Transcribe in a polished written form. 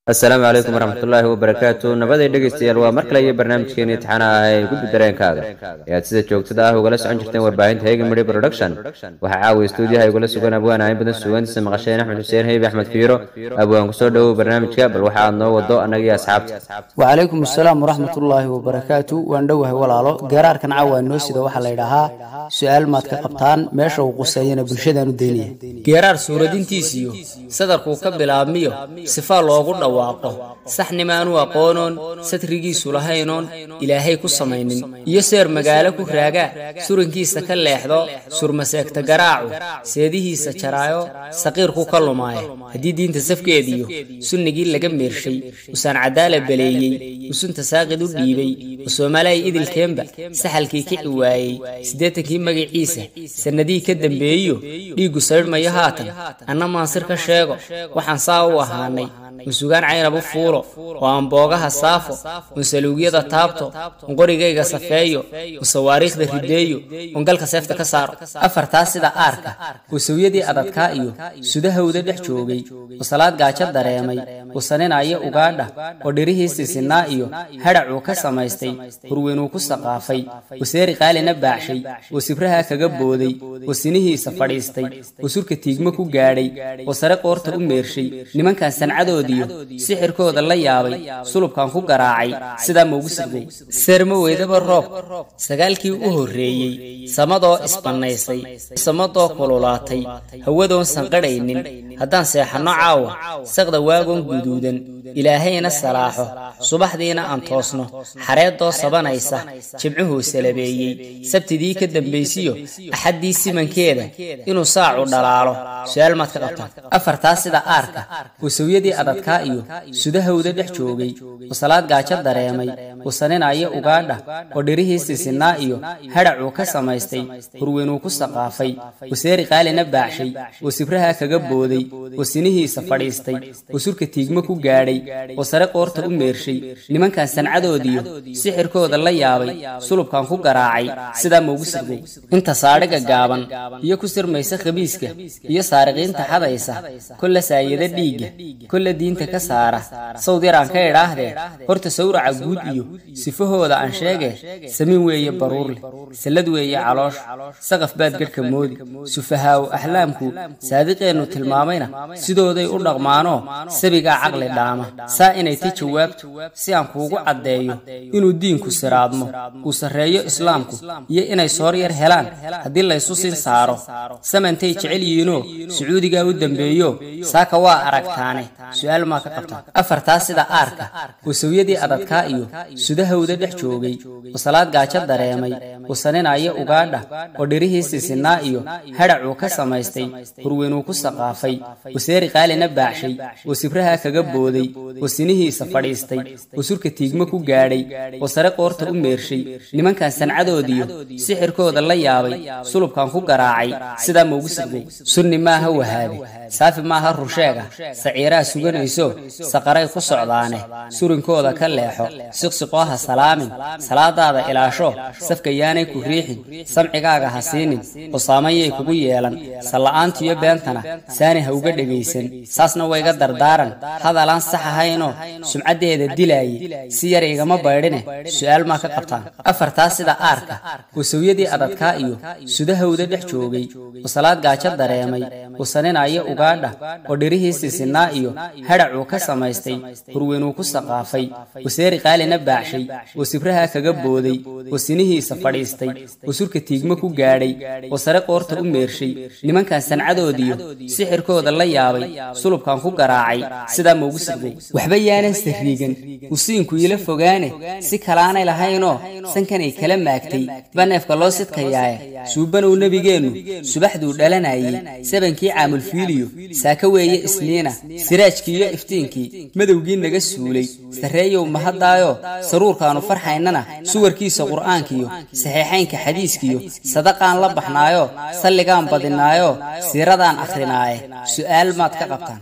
Asalaamu calaykum waraxmatullaahi wabarakaatu. Nabaday dhegeystayaal, waa mar kale iyo barnaamijkeeni imtixaanaha ah ee Gudbi Dareenkaaga ee aad sida joogtada ah ugala socon jirteen warbaahinta Heega Midhi Production. Waxaa caawiya stuudiyaha igula sugan abwaan aan badan suugaantiisa maqasheen, Axmed Xuseen Heybe, Axmed Fiiro. Abwaan, kusoo dhowow barnaamijka. Bal waxa aad noo wado annagii asxaabta. Wacalaykum assalaam waraxmatullaahi wabarakaatu. Waan dhowahay walaalo. Geeraarkan caawa noo sida waxaa la ydhahaa "Su-aal maad ka qabtaan?" Meesha uu quseeyana bulshadaan u daynaya. Geeraar suuradintiisiyo sadarkuu ka bilaabmiyo sifaa loogu dhawaaqo saxnimaanu aqoonoon satrigiisu lahaynoon Ilaahay ku samaynin iyo seer magaalo ku raagaa surankiisa ka leexdo surmaseegta garaacu seedihiisa jaraayo saqiirku ka lumaaya. Haddii diinta safkeediyo sunnigii laga meershay, usaan cadaala baleeyey, usunta saaqid u dhiibay, u Soomaalay idilkeenba saxalkii kici waayey, 80kii magaciisa sannadihii ka dambeeyo dhiiggu saydhmayo haatan, anna maansir ka sheego waxaan saa u ahaanay, un sugaan caynab u fuulo oo aan boogaha saafo, un saluugyada taabto, un qorigayga safeeyo, un sawaariikhda rideeyo, un galka seefta ka saaro. Afartaa sida aarka oo sawyadii adadkaa iyo sudahowda dhex joogay, oo salaad gaajo dareemay, oo saninaya ugaadha, oo dhirihii sisinaa iyo hadhacuu ka samaystay hurweynuu ku saqaafay, oo seeri qaalina baaxshay, oo sibraha kaga booday, oo sinihiisa fadhiistay, oo surka tiigmo ku gaadhay, oo sare qoorta u meershay, nimankan sancadoodiyo sixirkooda la yaabay, sulubkan ku garaacay sidaa ma ugu sirday? Seerma weydaba roobku sagaalkii u horreeyey, samadoo isbannaysay, samadoo kululaatay, hawadoon sanqadhaynin, haddaan seexanno caawa saqda waagoon guduudan, Ilaahayna salaaxo, subaxdiina aan toosno xareedoo sabanaysa, Jimcuhuu salabeeyey, Sabtidii ka dambaysiyo Axaddii simankeeda inuu saacu dhalaalo, su-aal maad ka qabtaan? Afartaa sida aarka oo sawyadii adadkaa iyo sudahowda dhex joogay, oo salaad gaajo dareemay, oo saninaya ugaadha, oo dhirihii sisinaa iyo hadhacuu ka samaystay hurweynuu ku saqaafay, oo seeri qaalina baaxshay, oo sibraha kaga booday, oo sinihiisa fadhiistay, oo surka tiigmo ku gaadhay, oo sare qoorta u meershay, nimankan sancadoodiyo sixirkooda la yaabay, sulubkan ku garaacay sidaa ma ugu sirday? Inta saadhiga gaaban iyo ku sirmaysa khabiiska iyo saariqiinta xadaysa, kolla saayada dhiigga, kolla diinta ka saara, sawd yaraan ka idhaahdee, horta sawraca guud iyo sifahooda aan sheege: samiin weeye baruurleh, sallad weeye caloosha, saqaf baad gadhka moodi. Sufahaawo axlaamku saadiqeennu tilmaamayna sidooday u dhaqmaanoo sabigaa caqli dhaama. Saa inay ti jawaabto si aan kuugu caddeeyo inuu diinku siraadmo, uu sarreeyo islaamku, iyo inay soor yar helaan haddii laysu sin saaro, samantay jecel yihiinoo Sacuudigaa u dambeeyo, saaka waa aragtaane, su-aal maa ka qabtaa? Afartaa sida aarka oo sawyadii adadkaa iyo sudahowda dhex joogay, oo salaad gaajo dareemay, oo saninaya ugaadha, oo dhirihii sisinaa iyo hadhacuu ka samaystay hurweynuu ku saqaafay, oo seeri qaalina baaxshay, oo sibraha kaga booday, oo sinihiisa fadhiistay, oo surka tiigmo ku gaadhay, oo sare qoorta u meershay, nimankan sancadoodiyo sixirkooda la yaabay, sulubkan ku garaacay sidaa ma ugu sirday? Sunni maaha wahaabe, saafi maaha runsheega, saciiraa suganayso, saqaray ku socdaane, surinkooda ka leexo, siqsiqoo ha salaamin, salaadaada ilaasho, safka yaanay ku riixin, samcigaaga ha siinin oo saamayay kugu yeelan, salla'aantiyo beentana saani ha uga dhegaysan. Saasna wayga dardaaran. Hadalaan sax ahaynoo sumcaddeeda dilaayay si yar igama baydhine, su-aal maa ka qabtaan? Afartaa sida aarka oo sawyadii adadkaa iyo sudahowda dhex joogay, oo salaad gaajo dareemay, oo saninaya ugaadha, oo dhirihii sisinaa iyo hadhacuu ka samaystay hurweynuu ku saqaafay, oo seeri qaalina baaxshay, oo sibraha kaga booday, oo sinihiisa fadhiistay, oo surka tiigmo ku gaadhay, oo sare qoorta u meershay, nimankan sancadoodiyo sixirkooda la yaabay, sulubkan ku garaacay sidaa ma ugu sirday? Waxba yaanan sarriigan usiinku iila fogaane, si kalaanay lahaynoo sankanay kala maagtay ba neefka loo sidkayaaye. Suubanow nebigeennu subaxduu dhalanayey sabankii caamulfiiliyo, saaka weeye Isniina, siraajkiiyo iftiinkii madowgii naga suulay, sarreeyow mahadaayo saruurkaannu farxaynana, suwarkiisa Qur'aankiyo saxiixaynka xadiiskiyo sadaqaan la baxnaayo, salligaan badinaayo, siiradaan akhrinaaye, su'aal maad ka qabtaan?